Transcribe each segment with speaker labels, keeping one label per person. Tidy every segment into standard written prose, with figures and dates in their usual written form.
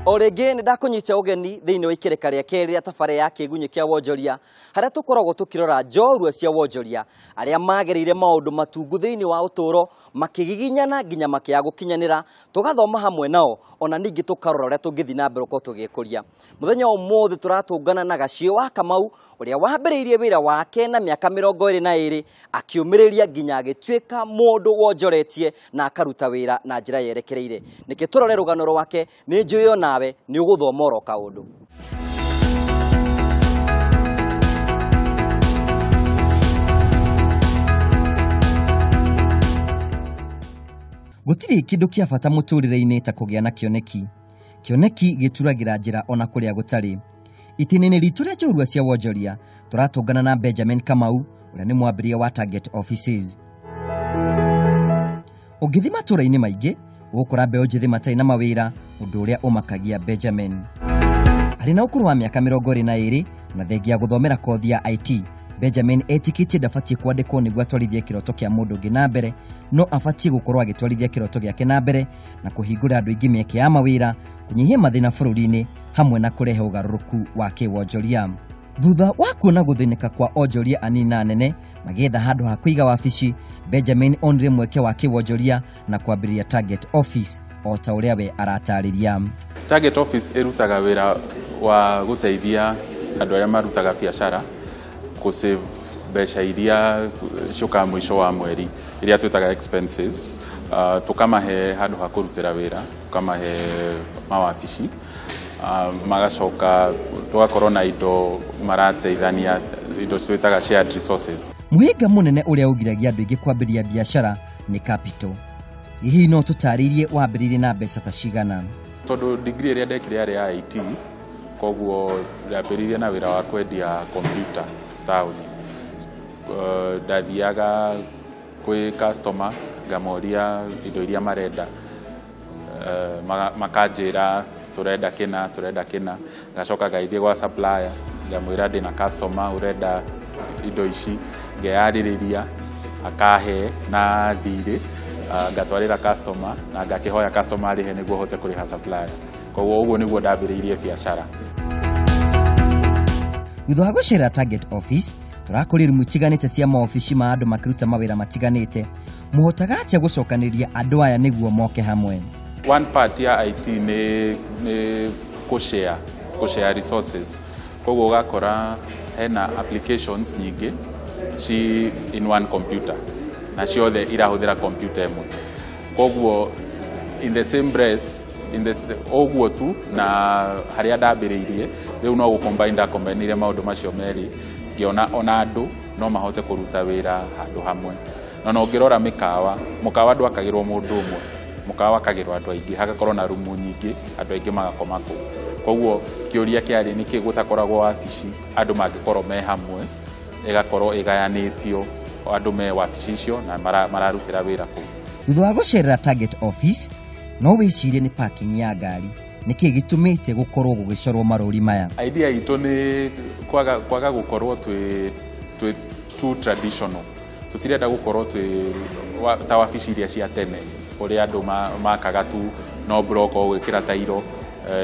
Speaker 1: O rĩngĩ nĩ ndakũnyita ũgeni thĩinĩ wa ikereka rĩa kerĩ rĩa tabarĩra ya kĩgunyĩ kĩa wonjoria harĩa tũkoragwo tũkĩrora njorua cia wonjoria arĩa magereire maũndũ matungu thĩinĩ wa ũtũũro makĩgiginyana nginya makĩaga gũkinyanĩra, tũgathoma hamwe nao ona ningĩ tũkarora ũrĩa tũngĩthiĩ na mbere gũkorwo tũgĩkũria. Mũthenya wa ũmũthĩ tũratũngana na Gaciĩ wa Kamau ũrĩa wambĩrĩirie wĩra wake na mĩaka 22 akĩũmĩrĩria nginya agĩtuĩka mũndũ wonjoretie na akaruta wĩra na njĩra yerekereire. Nĩkĩ tũrore rũgano rwake, nĩ njũĩ onawe nĩ ũgũthoma oro kaũndũ. Gũtirĩ kĩndũ kĩa bata mũtũrĩre-inĩ ta kũgĩa na kĩoneki. Kĩoneki gĩturagĩra njĩra ona kũrĩa gũtarĩ. Itĩna-inĩ ritũ rĩa njorua cia wonjoria tũratũngana na Benjamin Kamau ũrĩa nĩ mwambĩrĩria wa Target Offices. Ũngĩthiĩ matũũra-inĩ maingĩ ũgũkora mbeũ njĩthĩ matarĩ na mawĩra, ũndũ ũrĩa ũmakagia Benjamin. Arĩ na ũkũrũ wa mĩaka 22 na thengia gũthomera kothi ya IT, Benjamin etĩkĩtie ndabatiĩ kwandĩkwo nĩguo atwarithie kĩroto kĩa mũndũ ũngĩ na mbere, no abatiĩ gũkorwo agĩtwarithia kĩroto gĩake na mbere na kũhingũra andũ aingĩ mĩeke ya mawĩra, kũnyihia mathĩna bũrũri-inĩ hamwe na kũrehe ũgarũrũku wa kĩwonjoria. Thutha wa kuona gũthĩnĩka kwa onjoria anini na anene magĩetha handũ ha kũiga wabici, Benjamin onire mweke wa kĩwonjoria na kwambĩrĩria Target Office o ta ũrĩa we aratarĩria.
Speaker 2: Target Office ĩrutaga wĩra wa gũteithia andũ arĩa marutaga biacara kũ save mbeca iria ciũkaga mũico wa mweri iria twĩtaga expenses. Tũkamahe handũ ha kũrutĩra wĩra, tũkamahe mawabici, magacoka tũgakorwo na indo marateithania, indo twĩtaga shared resources.
Speaker 1: Mũhĩnga mũnene ũrĩa ũgiragia andũ aingĩ kwambĩrĩria biacara nĩ capital. Hihi no tũtarĩrie wambĩrĩirie na mbeca ta cigana?
Speaker 2: Tondũ degree ĩrĩa ndekire yarĩ ya IT, koguo ndambĩrĩirie na wĩra wa kwendia computer taũni. Ndathiaga kwĩ customer ngamoria indo iria marenda, makanjĩra tũrenda kĩna, tũrenda kĩna, ngacoka ngaithiĩ gwa supplier ngamwĩra ndĩna customer ũrenda indo ici, ngeyarĩrĩria akahe na thirĩ, ngatwarĩra customer na ngakĩhoya customer arĩhe nĩguo hote kũrĩha supplier. Koguo ũguo nĩguo ndambĩrĩirie biacara.
Speaker 1: Thutha wa gũcera Target Office tũrakũria rumu itiganĩte cia maobici ma andũ makĩruta mawĩra matiganĩte. Mũhotaga atĩa gũcokanĩrĩria andũ aya nĩguo moke hamwe?
Speaker 2: One part ya IT nĩ kũ-share resources. Koguo ũgakora hena applications nyingĩ ci in one computer na ciothe irahũthĩra computer ĩmwe. Koguo in the same breath, ũguo tu na harĩa ndambĩrĩirie rĩu no gũ-combine ndacombinire maũndũ macio merĩ, ngĩona ona andũ no mahote kũruta wĩra handũ hamwe. Na no ũngĩrora mĩkawa, mũkawa ndwakagĩrwo mũndũ ũmwe, mũkawa wakagĩrwo andũ aingĩ, hagakorwo na rumu nyingĩ, andũ aingĩ magakoma kũu. Koguo kĩũria kĩarĩ nĩkĩ gũtakoragwo wabici andũ mangĩkorwo me hamwe, ĩgakorwo ĩgayanĩtio andũ me wabici icio na mararutĩra wĩra kũu.
Speaker 1: Thutha wa gũcerera Target Office no wĩcirie nĩ parking ya ngari. Nĩkĩ gĩtũmĩte gũkorwo gũgĩcorwo marũri maya?
Speaker 2: Idea itũ nĩ kwaga gũkorwo twĩ too traditional. Tũtirenda gũkorwo twĩ ta wabici iria cia tene ũrĩa andũ makaga tu no block ũgwĩkĩra tairo,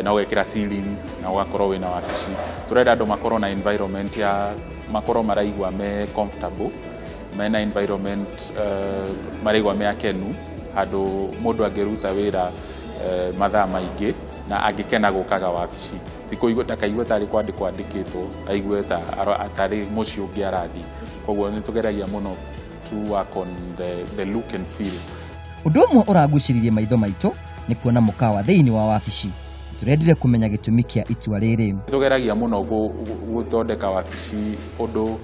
Speaker 2: na ũgekĩra ceiling na ũgakorwo wĩna wabici. Tũrenda andũ makorwo na environment ya makorwo maraigua me comfortable, mena environment maraigua me akenu, handũ mũndũ angĩruta wĩra mathaa maingĩ na angĩkena gũkaga wabici. Ti kũigua ndakaigue tarĩ kwandĩkwo andĩkĩtwo, aigue tarĩ mũciĩ ũngĩ arathiĩ. Koguo nĩ tũgeragia mũno to work on the look and feel.
Speaker 1: Ũndũ ũmwe ũragucĩrĩria maitho maitũ nĩ kuona mũkawa thĩinĩ wa wabici. Tũrendire kũmenya gĩtũmi kĩa itua rĩrĩ.
Speaker 2: Tũgeragia mũno gũthondeka wabici ũndũ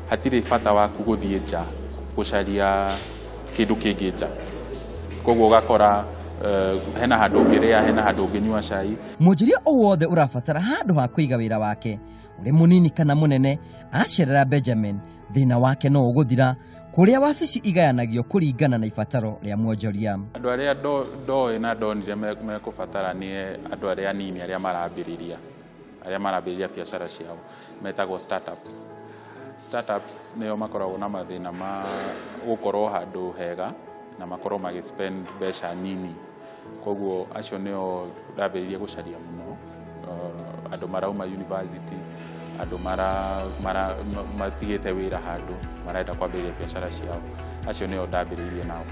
Speaker 2: hatirĩ bata waku gũthiĩ nja gũcaria kĩndũ kĩngĩ nja. Koguo ũgakora hena handũ ũngĩrĩa, hena handũ ũngĩnyua cai.
Speaker 1: Mwonjoria o wothe ũrabatara handũ ha kũiga wĩra wake, ũrĩ mũnini kana mũnene, acerera Benjamin, thĩna wake no ũgũthira kũrĩa wabici igayanagio kũringana na ibataro rĩa mwonjoria.
Speaker 2: Andũ arĩa ndoĩ na ndonire mekũbatara nĩ andũ arĩa anini arĩa marambĩrĩria, arĩa marambĩrĩria biacara ciao, metagwo startups. Startups nĩo makoragwo na mathĩna ma gũkorwo handũ hega na makorwo magĩ spend mbeca nini. Koguo acio nĩo ndambĩrĩirie gũcaria mũno, andũ marauma university, andũ matigĩte wĩra handũ marenda kwambĩrĩria biacara ciao, acio nĩo ndambĩrĩirie nao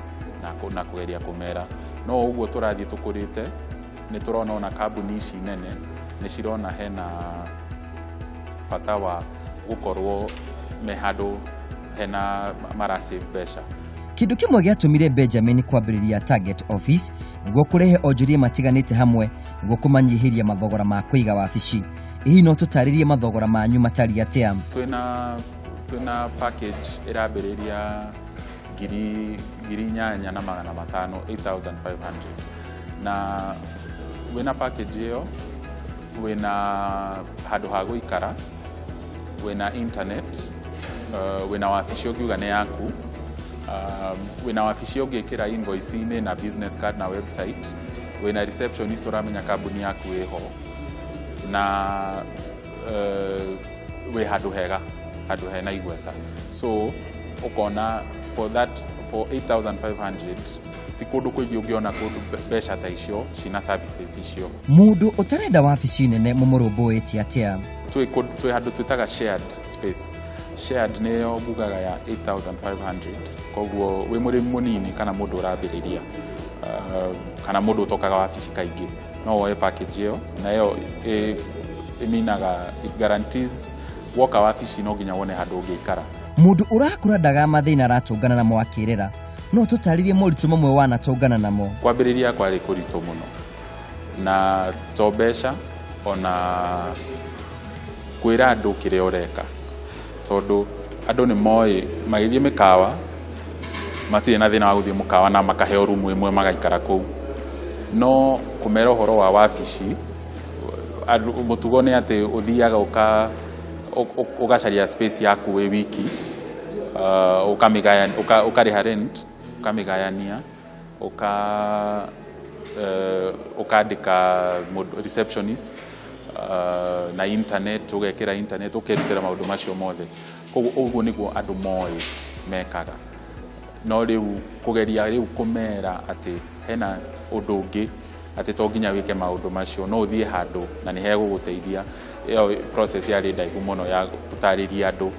Speaker 2: na kũgeria kũmera. No ũguo tũrathiĩ tũkũrĩte nĩ tũrona ona kambuni ici nene nĩ cirona hena bata wa gũkorwo me handũ hena marasave mbeca.
Speaker 1: Kĩndũ kĩmwe gĩatũmire Benjamin kwambĩrĩria Target Office nĩguo kũrehe onjoria matiganĩte hamwe nĩguo kũmanyihĩria mathogora ma kũiga wabici. Hihi no tũtarĩrie mathogora manyu matariĩ atĩa?
Speaker 2: Twĩna package ĩrambĩrĩria 8,500, 8,500, na wĩna package ĩyo wĩna handũ ha gũikara, wĩna internet, wĩna wabici ũngiuga nĩ yaku, wĩna wabici ũngĩkĩra invoice-inĩ na business card na website, wĩna receptionist ũramenya kambuni yaku ĩho, na wĩ handũ hega, handũ hena igweta. So ũkona for that, for 8,500 ti kũndũ kũingĩ ũngĩona kũndũ mbeca ta icio cina services icio.
Speaker 1: Mũndũ ũtarenda wabici nene mũmũrũmbũĩtie atĩa?
Speaker 2: Twĩ handũ twĩtaga shared space. Shared nĩyo ngugaga ya 8,500, koguo wĩ mũrĩmi mũnini kana mũndũ ũrambĩrĩria, kana mũndũ ũtokaga wabici kaingĩ, no woe package ĩyo, na ĩyo ĩminaga, it guarantees woka wabici no nginya wone handũ ũngĩikara.
Speaker 1: Mũndũ ũrakũra ndaga mathĩna aratũngana namo akĩrera, no tũtarĩrie moritũ mamwe wanatũngana namo?
Speaker 2: Kwambĩrĩria kwarĩ kũritũ mũno, na to mbeca ona kwĩra andũ kĩrĩa ũreka, tondũ andũ nĩ moĩ magĩthiĩ mĩkawa matirĩ na thĩna wa gũthiĩ mũkawa na makaheo rumu ĩmwe magaikara kũu, no kũmera ũhoro wa wabici mũtugo nĩ atĩ ũthiaga ũgacaria space yaku wĩ wiki, ũkarĩha rent, ũkamĩgayania, ũkandĩka receptionist, na internet, ũgekĩra internet, ũkerutĩra maũndũ macio mothe. Koguo ũguo nĩguo andũ moĩ mekaga. No rĩu kũgeria rĩu kũmera atĩ hena ũndũ ũngĩ, atĩ to nginya wĩke maũndũ macio, no ũthiĩ handũ na nĩ hegũgũteithia. Ĩyo process yarĩ ndaihu mũno ya gũtarĩria andũ,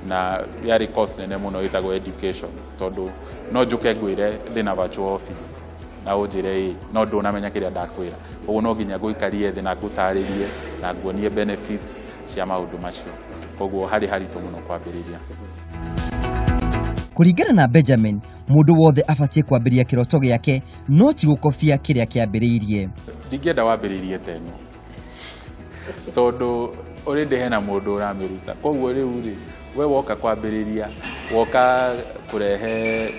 Speaker 2: na yarĩ cost nene mũno ĩtagwo education, tondũ no njũke ngwĩre ndĩna virtual office na ũnjĩre ĩ, no ndũnamenya kĩrĩa ndakwĩra. Koguo no nginya ngũikarie thĩ na ngũtarĩrie na nguonie benefits cia maũndũ macio. Koguo harĩ haritũ mũno kwambĩrĩria.
Speaker 1: Kũringana na Benjamin, mũndũ wothe abatiĩ kwambĩrĩria kĩroto gĩake, no ti gũkobia kĩrĩa kĩambĩrĩirie.
Speaker 2: Ndingĩenda wambĩrĩrie ta ĩno, tondũ already hena mũndũ ũramĩruta. Koguo rĩu rĩ, we woka kwambĩrĩria, woka kũrehe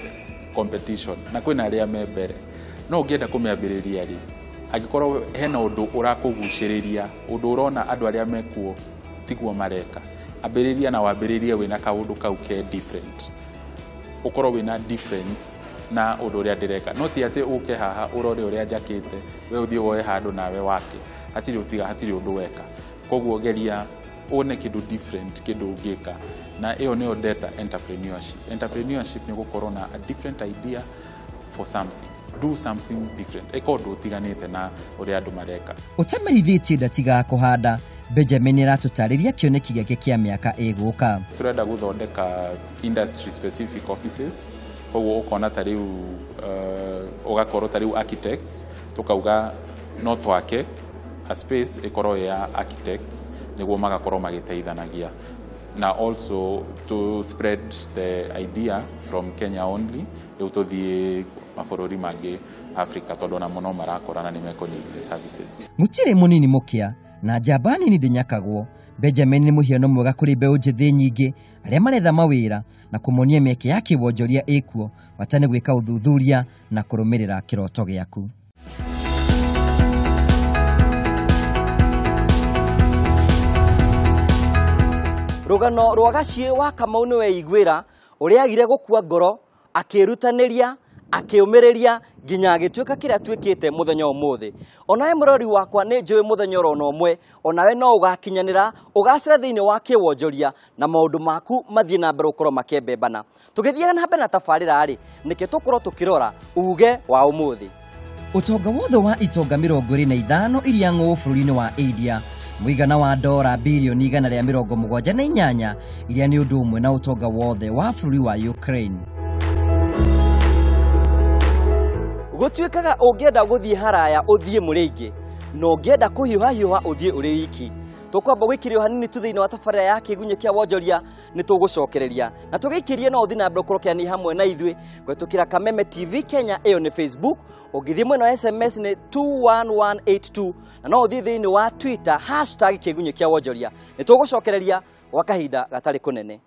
Speaker 2: competition na kwĩna arĩa me mbere. No ũngĩenda kũmĩambĩrĩria rĩ, angĩkorwo hena ũndũ ũrakũgucĩrĩria, ũndũ ũrona andũ arĩa mekuo tiguo mareka, ambĩrĩria na wambĩrĩrie wĩna kaũndũ kau ke different, ũkorwo wĩna difference na ũndũ ũrĩa ndĩreka. No ti atĩ ũke haha ũrore ũrĩa njakĩte, we ũthiĩ woe handũ nawe wake, hatirĩ ũtiga, hatirĩ ũndũ weka. Koguo geria wone kĩndũ different, kĩndũ ũngĩka, na ĩyo nĩyo ndeta entrepreneurship. Entrepreneurship nĩ gũkorwo na a different idea for something, do something different, ĩka ũndũ ũtiganĩte na ũrĩa andũ mareka.
Speaker 1: Ũtamerithĩtie ndatigaga kũhanda, Benjamin aratũtarĩria kĩoneki gĩake kĩa mĩaka ĩgũka.
Speaker 2: Tũrenda gũthondeka industry specific offices, koguo ũkona ta rĩu, ũgakorwo ta rĩu architects, tũkauga no twake a space ĩkorwo ya architects nĩguo magakorwo magĩteithanagia, na also to spread the idea from Kenya only, rĩu tũthiĩ mabũrũri mangĩ Africa, tondũ ona mũno marakorana nĩ mekũ-need the services.
Speaker 1: Gũtirĩ mũnini mũkĩa na njamba nini ndĩnyakagwo. Benjamin nĩ mũhiano mwega kũrĩ mbeũ njĩthĩ nyingĩ arĩa maretha mawĩra na kũmonia mĩeke ya kĩwonjoria ĩkuo, bata nĩ gwĩka ũthuthuria na kũrũmĩrĩra kĩroto gĩaku. Rũgano rwa Gaciĩ wa Kamau nĩ weiguĩra ũrĩa agire gũkua ngoro, akĩĩrutanĩria, akĩũmĩrĩria nginya agĩtuĩka kĩrĩa atuĩkĩte mũthenya ũmũthĩ. Onawe mũrori wakwa nĩ njũĩ mũthenya oro ũmwe, onawe no ũgakinyanĩra, ũgacĩre thĩinĩ wa kĩwonjoria na maũndũ maku mathiĩ na mbere gũkorwo makĩembembana. Tũgĩthiaga na mbere na tabarĩra rĩ, nĩkĩ tũkorwo tũkĩrora uge wa ũmũthĩ. Ũtonga wothe wa itonga 25 iria ng'ũũ bũrũri-inĩ wa India mũigana wa dora bilioni 178 iria nĩ ũndũ ũmwe na ũtonga wothe wa bũrũri wa Ukraine. Gũtuĩkaga ũngĩenda gũthiĩ haraya ũthiĩ mũrĩ aingĩ, na ũngĩenda kũhiũhahiũha ũthiĩ ũrĩ wiki. Tũkwamba gũikĩrio hanini tu thĩinĩ wa tabarĩra ya kĩgunyĩ kĩa wonjoria nĩ tũgũcokereria na tũgĩikĩrie no ũthiĩ na mbere ũkorwo ũkĩaranĩria hamwe na ithuĩ kũhetũkĩra Kameme TV Kenya, ĩyo nĩ Facebook. Ũngĩthiĩ mwena wa SMS nĩ 21182 na no ũthiĩ thĩinĩ wa Twitter hashtag kĩgunyĩ kĩa wonjoria. Nĩ tũgũcokereria gwa kahinda gatarĩ kũnene.